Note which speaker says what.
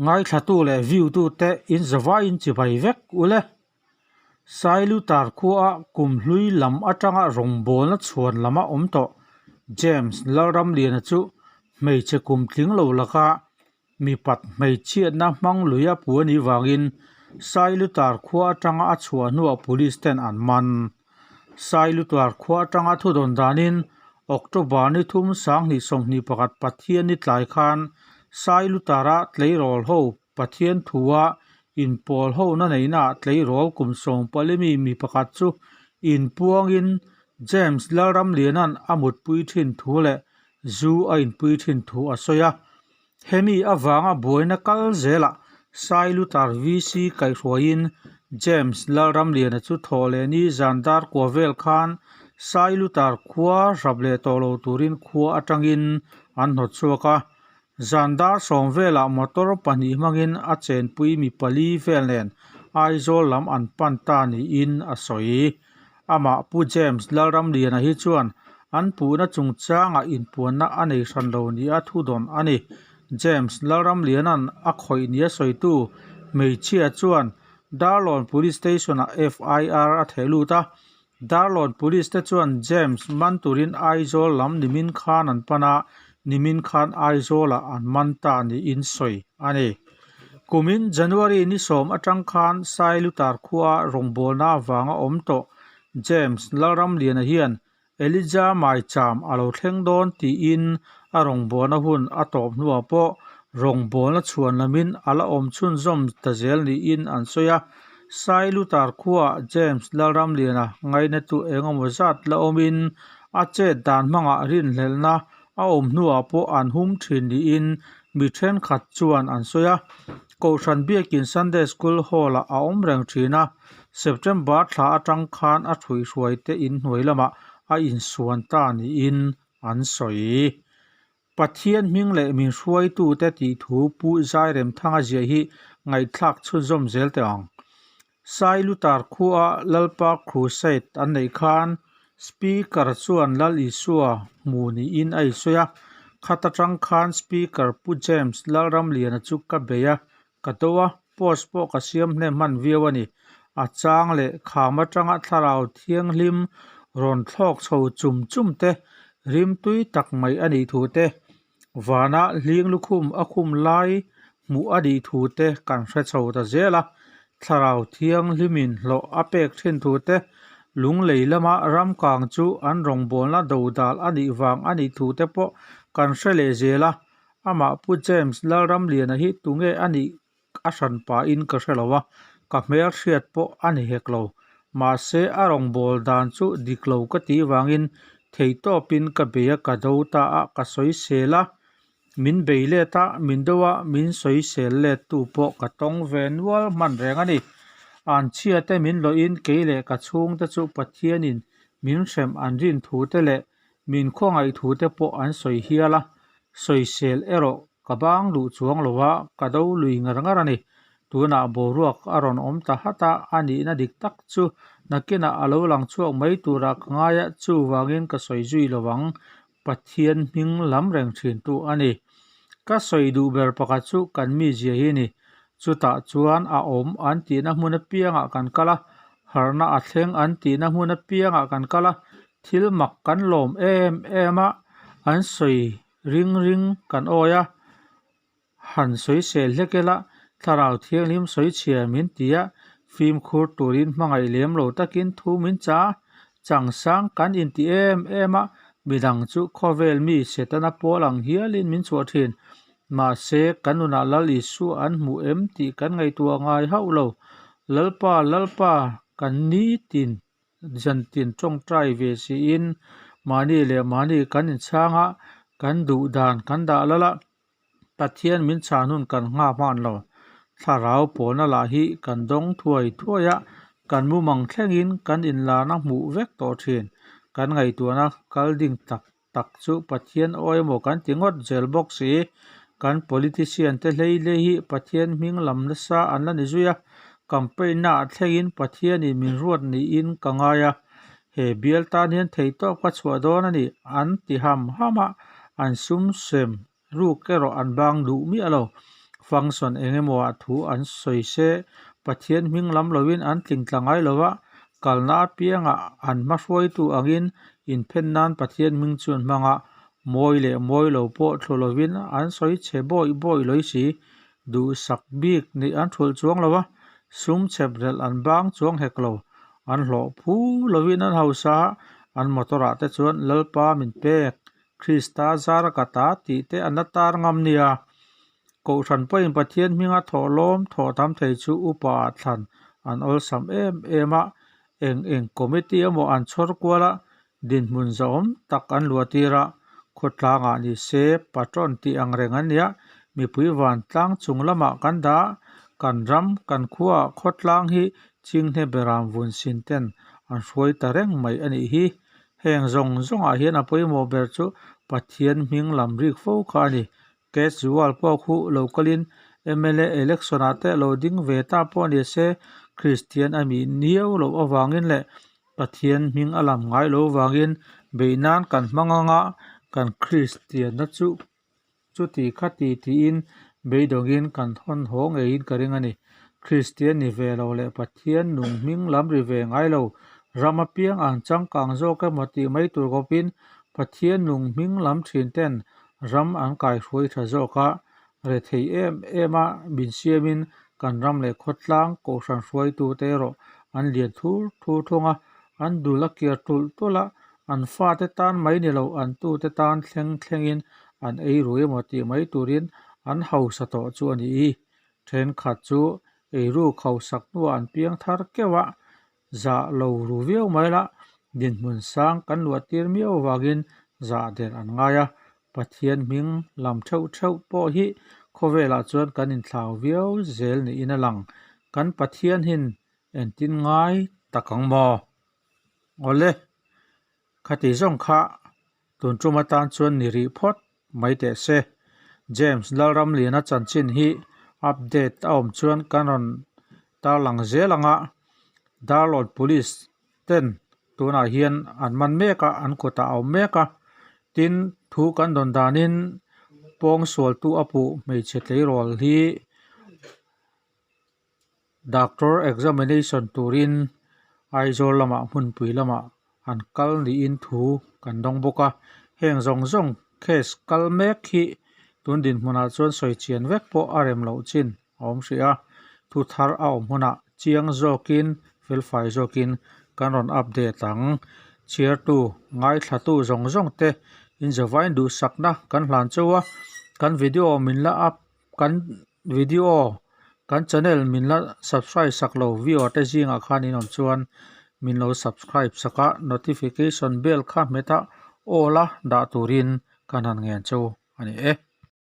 Speaker 1: Ngaithlatu leh view-tu te in zavaiin chibai vek ule. Sailutar khuaa kum hlui lam atanga rawngbawlna chhuan lama awm tawh James Lalramliana chu hmeichhe kum tling lo laka mipat hmeichhiatna hmang lui a pu a nih vangin Sailutar khua atanga a chhuah hnuah police ten an man. Sailutar khua atanga thudawn danin October ni thum 2021 Pathianni tlai khan Sailutara tleirawl ho Pathian thua inpawl hona neihnaah tleirawl kum 14 mi mi pakhat chu inpuangin James Lalramliana'n a mutpui thin thu leh zu a inpui thin thu a sawi a. Hemi avanga buaina kal zelah Sailutar VC kaihhruaiin James Lalramliana chu thawh leh ni zan dar kua vel khan Sailutar khua hrap leh tawh lo turin khua atangin an hnawt chhuak a. Zan dar sawm velah motor pahnih hmangin a chenpui mi pali vel nen Aizawl lam an pan ta niin a sawi. Amah Pu James Lalramliana hi chuan an puhna chungchangah inpuanna a nei hran lo nia thudawn a ni. James Lalramliana'n a khawih nia sawitu hmeichhia chuan Darlawn Police Station-ah FIR a theh lut a. Darlawn Police te chuan James man turin Aizawl lam nimin khan an pan a, nimin khan Aizawlah an man ta niin sawi a ni. Kumin January ni sawm atang khan Sailutar khua rawngbawlna avanga awm tawh James Lalramliana hian Elijah Maicham a lo thleng dawn tiin a rawngbawlna hun a tawp hnuah pawh rawngbawlna chhuan lamin a la awm chhunzawm ta zel niin an sawi a. Sailutar khuaah James Lalramliana ngainatu engemaw zat la awmin a chet dan hmangah rinhlelhna A awm hnuah pawh an hum thin niin mi thenkhat chuan an sawi a. Kohhran biakin Sunday School Hall-ah a awm reng thin a, September thla atang khan a thuihhruai te inhnuai lamah a insuan ta niin an sawi. Pathian hming leh min hruaitute tih thu Pu Zairemthanga ziah hi ngaihthlak chhunzawm zel teh ang. Sailutar khua Lalpa Crusade an neih khan Speaker chuan Lal Isua hmu niin a insawi a, khat atang khan Speaker Pu James Lalramliana chu ka bei a, ka do a, post pawh ka siam hnem hman viau a ni. A chang leh kham atanga thlarau thianghlim rawn thlawk chho chum chum te, rimtui tak mai a nih thu te, Vana hling lukhum a khum lai hmuh a nih thu te kan hre chho ta zel a, thlarau thianghlimin hlawh a pek thin thu te, lunglei lama ramkang chu an rawngbawlna dodal a nih vang a nih thu te pawh kan hre leh zel a, amah Pu James Lalramliana hi tunge a nih a hran pahin ka hre lo a, ka hmelhriat pawh a ni hek lo. Mahse, a rawngbâwl dan chu dik lo ka tih vangin theihtawpin ka bei a, ka do ta a, ka sawisel a, min bei let a, min do a, min sawisel lettu pawh ka tawng ve nual hman reng a ni. Anchhia te min lawhin kei leh ka chhungte chu Pathianin min hrem an rin thu te leh min khawngaih thu te pawh an sawi hial a, sawisel erawh Ka bang luh chuang lo a, ka do lui ngar ngar a ni. Tunah boruak a rawn awm ta hat a, a nihna dik tak chu nakinah a lo lang chhuak mai turah ka ngai a, chuvangin ka sawi zui lo ang, Pathian hming lam reng thintu a ni. Ka sawi duh ber pakhat chu kan mizia hi a ni. Chutah chuan a awm an tihna hmun apiangah kan kal a, harhna a thleng an tihna hmun apiangah kan kal a, thil mak kan lawm em em a, an sawi Ring ring kan awi a, han sawisel hlek ila, thlarau thianghlim sawichhia min ti a, fimkhur turin hmangaih lem lo takin thu min cha a, changsang kan inti em em a, midang chu khawvel mi Setana pawl ang hialin min chhuah thin. Mahse, kan nunah Lal Isua an hmu em tih kan ngaihtuah ngai hauh lo. Lalpa, Lalpa, kan nitin Zantin tawngtai ve siin mahni leh mahni kan inchhang a, kan duh dan kan dah lal a, Pathian min chhan hun kan nghak hman lo. Thlarau pawlna lah hi kan dawng thuai thuai a, kan mumang thlengin kan inlarna hmuh vek tawh thin. Kan ngaihtuahna kal ding tak tak chu Pathian aw emaw kan ti ngawt zel bawk si. Kan politician te hlei hlei hi Pathian hming lam nasa an la ni zui a, campaign naah thlengin Pathianin min ruat niin ka ngai a, he bial tan hian theihtawp ka chhuah dawn a ni an ti ham ham a, an sum sem ruk erawh an bang duh miah lo. Function eng emaw ah thu an sawi se, Pathian hming lam lovin an tling tla ngai lo va, kalna apiangah an hmahruaitu angin inphen nan Pathian hming chu an hmang a, mawi leh mawi lo pawh thlu lovin an sawi chhe bawi bawi lawi si. Duhsak bik nih an thulh chuang lo a, sum chhep relh an bang chuang hek lo. An hlawh phu lovin an hausa a, an motor ah te chuan Lalpa min pek Krista zar a kat a tih te an la tar ngam nia. Kohhran pawhin Pathian hminga thawhlawm thawh tam thei chu upa ah thlan an awlsam em em a, eng eng committee emaw an chhawr kual a, dinhmun zahawm tak an luah tir a, khawtlangah ni se patron tih ang reng an nia, mipui vantlang chung lamah kan dah a, kan ram, kan khuaah khawtlang hi chinghne beram vun sin ten an hruai ta reng mai a nih hi. Heng zawng zawngah hian a pawimawh ber chu Pathian hming lam rik fo kha a ni. Kejriwal pawh khu lo kalin mla election ah te lo ding ve ta pawh ni se, Kristian a mih niau loh avangin leh Pathian hming a lam ngai lo avangin beih nan kan hmang anga kan Kristianna chu Chuti kha ti tiin beidawngin kan hawn haw ngeiin ka ring a ni. Kristian ni ve lo leh Pathian nung hming lam ri ve ngai lo, ram apiang an changkang zawk emaw tih mai tur khawpin Pathian nung hming lam thin ten ram an kaihruai tha zawk a, rethei em em a min siamin kan ram leh khawtlang kohhran hruaitute erawh an lian thur thur thung a, an dul a kiar tulh tulh a, An fate tan mai ni lo, an tute tan thleng thlengin an ei rui emaw tih mai turin an hausa tawh chu a ni i. Thenkhat chu eiruk hausak hnuah an piang thar keuh a, zah lo ru viau mai la, dinhmun sang kan luah tir miau avangin zah der an ngai a. Pathian hming lam theuh theuh pawh hi khawvelah chuan kan inthlau viau zel niin a lang. Kan Pathian hin entin ngai tak ang maw? Awle, khati zawng kha tun tum atan chuan ni rih phawt mai teh se. James Lalramliana chanchin hi update a awm chuan kan rawn tarlang zel ang a, Darlawn Police ten tunah hian an man mek a, an kutah a awm mek a. Tin, thu kan dawn danin pawngsualtu a puh hmeichhe tleirawl hi Doctor examination turin Aizawl lamah hmunpui lamah an kal niin thu kan dawng bawk a, heng zawng zawng case kal mek hi tun dinhmunah chuan sawi chian vek pawh a rem loh chin a awm hrih a, thu thar a awm hunah chiang zawkin felfai zawkin kan rawn update ang. Chhiartu, ngaithlatu zawng zawng te inzavain duhsakna kan hlan chauh a, kan video min la up kan video kan channel min la subscribe sak lo viewer te zingah khan in awm chuan min lo subscribe sak a notification bell kha hmet a all a dah turin kan han ngen chu a ni e.